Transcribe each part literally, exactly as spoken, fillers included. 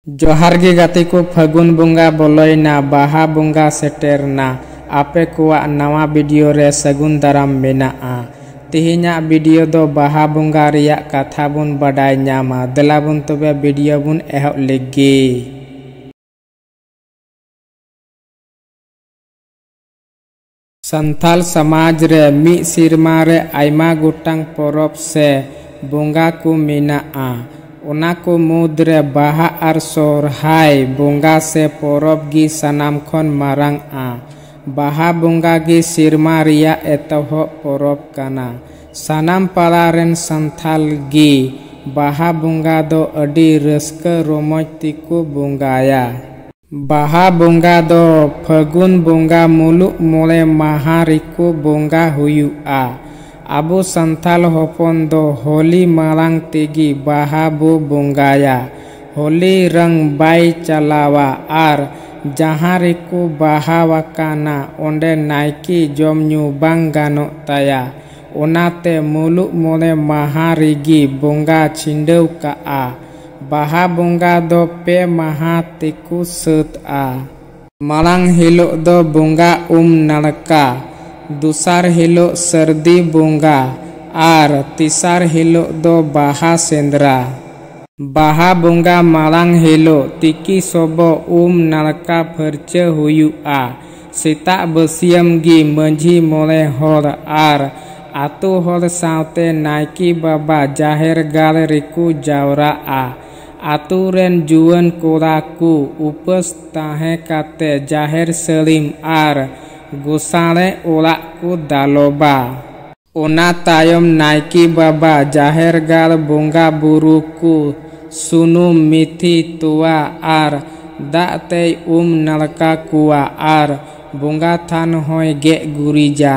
ᱡᱚᱦᱟᱨ ᱜᱮ ᱜᱟᱛᱮ ᱠᱚ, ᱯᱷᱟᱹᱜᱩᱱ ᱵᱚᱸᱜᱟ ᱵᱚᱞᱚᱭᱮᱱᱟ, ᱵᱟᱦᱟ ᱵᱚᱸᱜᱟ ᱥᱮᱴᱮᱨᱱᱟ᱾ ᱟᱯᱮ ᱠᱚᱣᱟᱜ ᱱᱟᱣᱟ ᱵᱷᱤᱰᱤᱭᱳ ᱨᱮ ᱥᱟᱹᱜᱩᱱ ᱫᱟᱨᱟᱢ ᱢᱮᱱᱟᱜᱼᱟ᱾ ᱛᱮᱦᱮᱧᱟᱜ ᱵᱷᱤᱰᱤᱭᱳ ᱫᱚ ᱵᱟᱦᱟ ᱵᱚᱸᱜᱟ ᱨᱮᱭᱟᱜ ᱠᱟᱛᱷᱟ ᱵᱚᱱ ᱵᱟᱰᱟᱭ ᱧᱟᱢᱟ᱾ ᱫᱮᱞᱟ ᱵᱚᱱ ᱛᱚᱵᱮ ᱵᱷᱤᱰᱤᱭᱳ ᱵᱚᱱ ᱮᱦᱚᱵ ᱞᱮᱜᱮ᱾ ᱥᱟᱱᱛᱟᱞ ᱥᱚᱢᱟᱡᱽ ᱨᱮ ᱢᱤᱫ ᱥᱮᱨᱢᱟ ᱨᱮ ᱟᱭᱢᱟ ᱜᱚᱴᱟᱝ ᱯᱚᱨᱚᱵᱽ ᱥᱮ ᱵᱚᱸᱜᱟ ᱠᱚ ᱢᱮᱱᱟᱜᱼᱟ᱾ ᱚᱱᱟ ᱠᱚ ᱢᱩᱫᱽᱨᱮ ᱵᱟᱦᱟ ᱟᱨ ᱥᱚᱦᱨᱟᱭ ᱵᱚᱸᱜᱟ ᱥᱮ ᱯᱚᱨᱚᱵᱽ ᱜᱮ ᱥᱟᱱᱟᱢ ᱠᱷᱚᱱ ᱢᱟᱨᱟᱝᱼᱟ᱾ ᱵᱟᱦᱟ ᱵᱚᱸᱜᱟ ᱜᱮ ᱥᱮᱨᱢᱟ ᱨᱮᱭᱟᱜ ᱮᱛᱚᱦᱚᱵ ᱯᱚᱨᱚᱵᱽ ᱠᱟᱱᱟ᱾ ᱥᱟᱱᱟᱢ ᱯᱟᱲᱟ ᱨᱮᱱ ᱥᱟᱱᱛᱟᱞ ᱜᱮ ᱵᱟᱦᱟ ᱵᱚᱸᱜᱟ ᱫᱚ ᱟᱹᱰᱤ ᱨᱟᱹᱥᱠᱟᱹ ᱨᱚᱢᱚᱡᱽ ᱛᱮᱠᱚ ᱵᱚᱸᱜᱟᱭᱟ᱾ ᱵᱟᱦᱟ ᱵᱚᱸᱜᱟ ᱫᱚ ᱯᱷᱟᱹᱜᱩᱱ ᱵᱚᱸᱜᱟ ᱢᱩᱞᱩᱜ ᱢᱚᱬᱮ ᱢᱟᱦᱟ ᱨᱮᱠᱚ ᱵᱚᱸᱜᱟ ᱦᱩᱭᱩᱜᱼᱟ᱾ ᱟᱵᱚ ᱥᱟᱱᱛᱟᱞ ᱦᱚᱯᱚᱱ ᱫᱚ ᱦᱳᱞᱤ ᱢᱟᱲᱟᱝ ᱛᱮᱜᱮ ᱵᱟᱦᱟ ᱵᱚ ᱵᱚᱸᱜᱟᱭᱟ᱾ ᱦᱳᱞᱤ ᱨᱚᱝ ᱵᱟᱭ ᱪᱟᱞᱟᱣᱟ ᱟᱨ ᱡᱟᱦᱟᱸ ᱨᱮᱠᱚ ᱵᱟᱦᱟ ᱟᱠᱟᱱᱟ ᱚᱸᱰᱮ ᱱᱟᱭᱠᱮ ᱡᱚᱢ ᱧᱩ ᱵᱟᱝ ᱜᱟᱱᱚᱜ ᱛᱟᱭᱟ᱾ ᱚᱱᱟᱛᱮ ᱢᱩᱞᱩᱜ ᱢᱚᱬᱮ ᱢᱟᱦᱟ ᱨᱮᱜᱮ ᱵᱚᱸᱜᱟ ᱪᱷᱤᱸᱰᱟᱹᱣ ᱠᱟᱜᱼᱟ᱾ ᱵᱟᱦᱟ ᱵᱚᱸᱜᱟ ᱫᱚ ᱯᱮ ᱢᱟᱦᱟ ᱛᱮᱠᱚ ᱥᱟᱹᱛᱼᱟ᱾ ᱢᱟᱲᱟᱝ ᱦᱤᱞᱳᱜ ᱫᱚ ᱵᱚᱸᱜᱟ ᱩᱢ ᱱᱟᱲᱠᱟ, ᱫᱚᱥᱟᱨ ᱦᱤᱞᱳᱜ ᱥᱟᱹᱨᱫᱤ ᱵᱚᱸᱜᱟ ᱟᱨ ᱛᱮᱥᱟᱨ ᱦᱤᱞᱳᱜ ᱫᱚ ᱵᱟᱦᱟ ᱥᱮᱸᱫᱽᱨᱟ᱾ ᱵᱟᱦᱟ ᱵᱚᱸᱜᱟ ᱢᱟᱲᱟᱝ ᱦᱤᱞᱳᱜ ᱛᱤᱠᱤ ᱥᱚᱵᱚᱜ ᱩᱢ ᱱᱟᱲᱠᱟ ᱯᱷᱟᱹᱨᱪᱟᱹ ᱦᱩᱭᱩᱜᱼᱟ᱾ ᱥᱮᱛᱟᱜ ᱵᱟᱹᱥᱭᱟᱹᱢ ᱜᱮ ᱢᱟᱹᱡᱷᱤ ᱢᱚᱬᱮ ᱦᱚᱲ ᱟᱨ ᱟᱛᱳ ᱦᱚᱲ ᱥᱟᱶᱛᱮ ᱱᱟᱭᱠᱮ ᱵᱟᱵᱟ ᱡᱟᱦᱮᱨ ᱜᱟᱲ ᱨᱮᱠᱚ ᱡᱟᱣᱨᱟᱜᱼᱟ᱾ ᱟᱛᱳ ᱨᱮᱱ ᱡᱩᱣᱟᱹᱱ ᱠᱚᱲᱟ ᱠᱚ ᱩᱯᱟᱹᱥ ᱛᱟᱦᱮᱸ ᱠᱟᱛᱮ ᱡᱟᱦᱮᱨ ᱥᱟᱹᱲᱤᱢ ᱟᱨ ᱜᱚᱥᱟᱬᱮ ᱚᱲᱟᱜ ᱠᱚ ᱫᱟᱞᱚᱵᱟ᱾ ᱚᱱᱟ ᱛᱟᱭᱚᱢ ᱱᱟᱭᱠᱮ ᱵᱟᱵᱟ ᱡᱟᱦᱮᱨ ᱜᱟᱲ ᱵᱚᱸᱜᱟ ᱵᱩᱨᱩ ᱠᱚ ᱥᱩᱱᱩᱢ, ᱢᱤᱛᱷᱤ, ᱛᱚᱣᱟ ᱟᱨ ᱫᱟᱜ ᱛᱮᱭ ᱩᱢ ᱱᱟᱲᱠᱟ ᱠᱚᱣᱟ ᱟᱨ ᱵᱚᱸᱜᱟ ᱛᱷᱟᱱ ᱦᱚᱸᱭ ᱜᱮᱡ ᱜᱩᱨᱤᱡᱟ᱾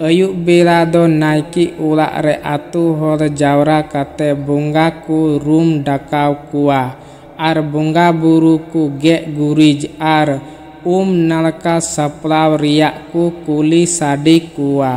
ᱟᱹᱭᱩᱵ ᱵᱮᱲᱟ ᱫᱚ ᱱᱟᱭᱠᱮ ᱚᱲᱟᱜ ᱨᱮ ᱟᱛᱳ ᱦᱚᱲ ᱡᱟᱣᱨᱟ ᱠᱟᱛᱮ ᱵᱚᱸᱜᱟ ᱠᱚ ᱨᱩᱢ ᱰᱟᱠᱟᱣ ᱠᱚᱣᱟ ᱟᱨ ᱵᱚᱸᱜᱟ ᱵᱩᱨᱩ ᱠᱚ ᱜᱮᱡ ᱜᱩᱨᱤᱡ ᱟᱨ ᱩᱢ ᱱᱟᱲᱠᱟ ᱥᱟᱯᱲᱟᱣ ᱨᱮᱭᱟᱜ ᱠᱚ ᱠᱩᱞᱤ ᱥᱟᱰᱮ ᱠᱚᱣᱟ᱾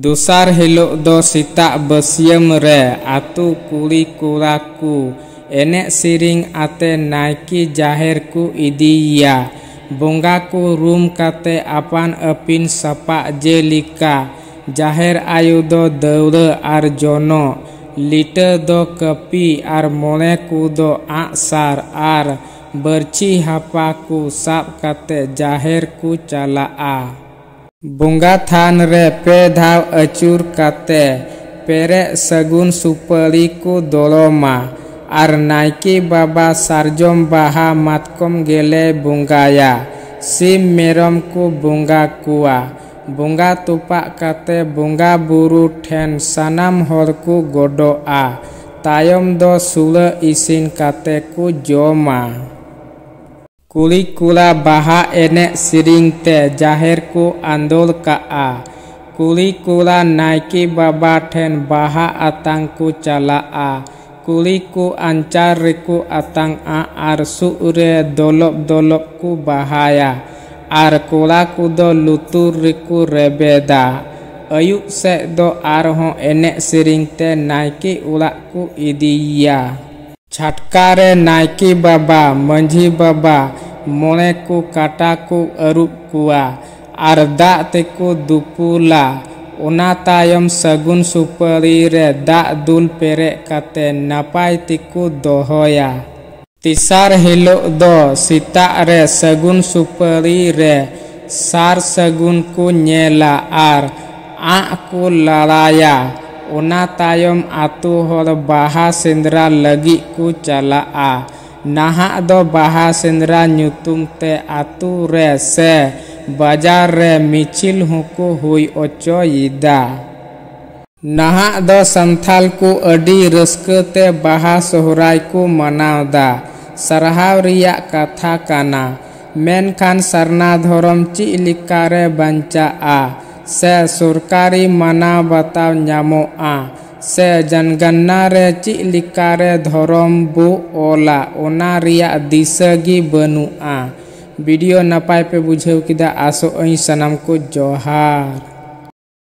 ᱫᱚᱥᱟᱨ ᱦᱤᱞᱳᱜ ᱫᱚ ᱥᱮᱛᱟᱜ ᱵᱟᱹᱥᱭᱟᱹᱢ ᱨᱮ ᱟᱛᱳ ᱠᱩᱲᱤ ᱠᱚᱲᱟ ᱠᱚ ᱮᱱᱮᱡ ᱥᱮᱨᱮᱧ ᱟᱛᱮ ᱱᱟᱭᱠᱮ ᱡᱟᱦᱮᱨ ᱠᱚ ᱤᱫᱤᱭᱮᱭᱟ᱾ ᱵᱚᱸᱜᱟ ᱠᱚ ᱨᱩᱢ ᱠᱟᱛᱮ ᱟᱯᱟᱱ ᱟᱹᱯᱤᱱ ᱥᱟᱯᱟᱵ ᱡᱮᱞᱮᱠᱟ ᱡᱟᱦᱮᱨ ᱟᱭᱳ ᱫᱚ ᱫᱟᱹᱣᱲᱟᱹ ᱟᱨ ᱡᱚᱱᱚᱜ, ᱞᱤᱴᱟᱹ ᱫᱚ ᱠᱟᱹᱯᱤ ᱟᱨ ᱢᱚᱬᱮ ᱠᱚ ᱫᱚ ᱟᱸᱜ ᱥᱟᱨ ᱟᱨ ᱵᱟᱹᱨᱪᱷᱤ ᱦᱟᱯᱟ ᱠᱚ ᱥᱟᱵ ᱠᱟᱛᱮ ᱡᱟᱦᱮᱨ ᱠᱚ ᱪᱟᱞᱟᱜᱼᱟ᱾ ᱵᱚᱸᱜᱟ ᱛᱷᱟᱱ ᱨᱮ ᱯᱮ ᱫᱷᱟᱣ ᱟᱹᱪᱩᱨ ᱠᱟᱛᱮ ᱯᱮᱨᱮᱡ ᱥᱟᱹᱜᱩᱱ ᱥᱩᱯᱟᱹᱲᱤ ᱠᱚ ᱫᱚᱲᱚᱢᱟ ᱟᱨ ᱱᱟᱭᱠᱮ ᱵᱟᱵᱟ ᱥᱟᱨᱡᱚᱢ ᱵᱟᱦᱟ ᱢᱟᱛᱠᱚᱢ ᱜᱮᱞᱮᱭ ᱵᱚᱸᱜᱟᱭᱟ᱾ ᱥᱤᱢ ᱢᱮᱨᱚᱢ ᱠᱚ ᱵᱚᱸᱜᱟ ᱠᱚᱣᱟ᱾ ᱵᱚᱸᱜᱟ ᱛᱚᱯᱟᱜ ᱠᱟᱛᱮ ᱵᱚᱸᱜᱟ ᱵᱩᱨᱩ ᱴᱷᱮᱱ ᱥᱟᱱᱟᱢ ᱦᱚᱲ ᱠᱚ ᱜᱚᱰᱚᱜᱼᱟ᱾ ᱛᱟᱭᱚᱢ ᱫᱚ ᱥᱩᱲᱟᱹ ᱤᱥᱤᱱ ᱠᱟᱛᱮ ᱠᱚ ᱡᱚᱢᱟ᱾ ᱠᱩᱲᱤ ᱠᱚᱲᱟ ᱵᱟᱦᱟ ᱮᱱᱮᱡ ᱥᱮᱨᱮᱧ ᱛᱮ ᱡᱟᱦᱮᱨ ᱠᱚ ᱟᱸᱫᱳᱲ ᱠᱟᱜᱼᱟ᱾ ᱠᱩᱲᱤ ᱠᱚᱲᱟ ᱱᱟᱭᱠᱮ ᱵᱟᱵᱟ ᱴᱷᱮᱱ ᱵᱟᱦᱟ ᱟᱛᱟᱝ ᱠᱚ ᱪᱟᱞᱟᱜᱼᱟ᱾ ᱠᱩᱲᱤ ᱠᱚ ᱟᱧᱪᱟᱨ ᱨᱮᱠᱚ ᱟᱛᱟᱝᱼᱟ ᱟᱨ ᱥᱩᱫ ᱨᱮ ᱫᱚᱞᱚᱵ ᱫᱚᱞᱚᱵ ᱠᱚ ᱵᱟᱦᱟᱭᱟ ᱟᱨ ᱠᱚᱲᱟ ᱠᱚᱫᱚ ᱞᱩᱛᱩᱨ ᱨᱮᱠᱚ ᱨᱮᱵᱮᱫᱟ᱾ ᱟᱹᱭᱩᱵ ᱥᱮᱫ ᱫᱚ ᱟᱨᱦᱚᱸ ᱮᱱᱮᱡ ᱥᱮᱨᱮᱧ ᱛᱮ ᱱᱟᱭᱠᱮ ᱚᱲᱟᱜ ᱠᱚ ᱤᱫᱤᱭᱮᱭᱟ᱾ ᱪᱷᱟᱴᱠᱟ ᱨᱮ ᱱᱟᱭᱠᱮ ᱵᱟᱵᱟ, ᱢᱟᱹᱡᱷᱤ ᱵᱟᱵᱟ, ᱢᱚᱬᱮ ᱠᱚ ᱠᱟᱴᱟ ᱠᱚ ᱟᱹᱨᱩᱵ ᱠᱚᱣᱟ ᱟᱨ ᱫᱟᱜ ᱛᱮᱠᱚ ᱫᱩᱯᱩᱞᱟ᱾ ᱚᱱᱟ ᱛᱟᱭᱚᱢ ᱥᱟᱹᱜᱩᱱ ᱥᱩᱯᱟᱹᱲᱤ ᱨᱮ ᱫᱟᱜ ᱫᱩᱞ ᱯᱮᱨᱮᱡ ᱠᱟᱛᱮ ᱱᱟᱯᱟᱭ ᱛᱮᱠᱚ ᱫᱚᱦᱚᱭᱟ᱾ ᱛᱮᱥᱟᱨ ᱦᱤᱞᱳᱜ ᱫᱚ ᱥᱮᱛᱟᱜ ᱨᱮ ᱥᱟᱹᱜᱩᱱ ᱥᱩᱯᱟᱹᱲᱤ ᱨᱮ ᱥᱟᱨ ᱥᱟᱹᱜᱩᱱ ᱠᱚ ᱧᱮᱞᱟ ᱟᱨ ᱟᱸᱜ ᱠᱚ ᱞᱟᱲᱟᱭᱟ᱾ ᱚᱱᱟ ᱛᱟᱭᱚᱢ ᱟᱛᱳ ᱦᱚᱲ ᱵᱟᱦᱟ ᱥᱮᱸᱫᱽᱨᱟ ᱞᱟᱹᱜᱤᱫ ᱠᱚ ᱪᱟᱞᱟᱜᱼᱟ᱾ ᱱᱟᱦᱟᱜ ᱫᱚ ᱵᱟᱦᱟ ᱥᱮᱸᱫᱽᱨᱟ ᱧᱩᱛᱩᱢ ᱛᱮ ᱟᱛᱳ ᱨᱮ ᱥᱮ ᱵᱟᱡᱟᱨ ᱨᱮ ᱢᱤᱪᱷᱤᱞ ᱦᱚᱸᱠᱚ ᱦᱩᱭ ᱚᱪᱚᱭᱮᱫᱟ᱾ ᱱᱟᱦᱟᱜ ᱫᱚ ᱥᱟᱱᱛᱷᱟᱞ ᱠᱚ ᱟᱹᱰᱤ ᱨᱟᱹᱥᱠᱟᱹ ᱛᱮ ᱵᱟᱦᱟ ᱥᱚᱦᱨᱟᱭ ᱠᱚ ᱢᱟᱱᱟᱣᱫᱟ᱾ ᱥᱟᱨᱦᱟᱣ ᱨᱮᱭᱟᱜ ᱠᱟᱛᱷᱟ ᱠᱟᱱᱟ, ᱢᱮᱱᱠᱷᱟᱱ ᱥᱟᱨᱱᱟ ᱫᱷᱚᱨᱚᱢ ᱪᱮᱫ ᱞᱮᱠᱟᱨᱮ ᱵᱟᱧᱪᱟᱜᱼᱟ ᱥᱮ ᱥᱚᱨᱠᱟᱨᱤ ᱢᱟᱱᱟᱣ ᱵᱟᱛᱟᱣ ᱧᱟᱢᱚᱜᱼᱟ ᱥᱮ ᱡᱟᱱᱜᱟᱱᱱᱟ ᱨᱮ ᱪᱮᱫ ᱞᱮᱠᱟᱨᱮ ᱫᱷᱚᱨᱚᱢ ᱵᱚ ᱚᱞᱟ, ᱚᱱᱟ ᱨᱮᱭᱟᱜ ᱫᱤᱥᱟᱹ ᱜᱮ ᱵᱟᱹᱱᱩᱜᱼᱟ᱾ ᱵᱷᱤᱰᱤᱭᱳ ᱱᱟᱯᱟᱭ ᱯᱮ ᱵᱩᱡᱷᱟᱹᱣ ᱠᱮᱫᱟ, ᱟᱥᱚᱜ ᱟᱹᱧ ᱥᱟᱱᱟᱢ ᱠᱚ ᱡᱚᱦᱟᱨ᱾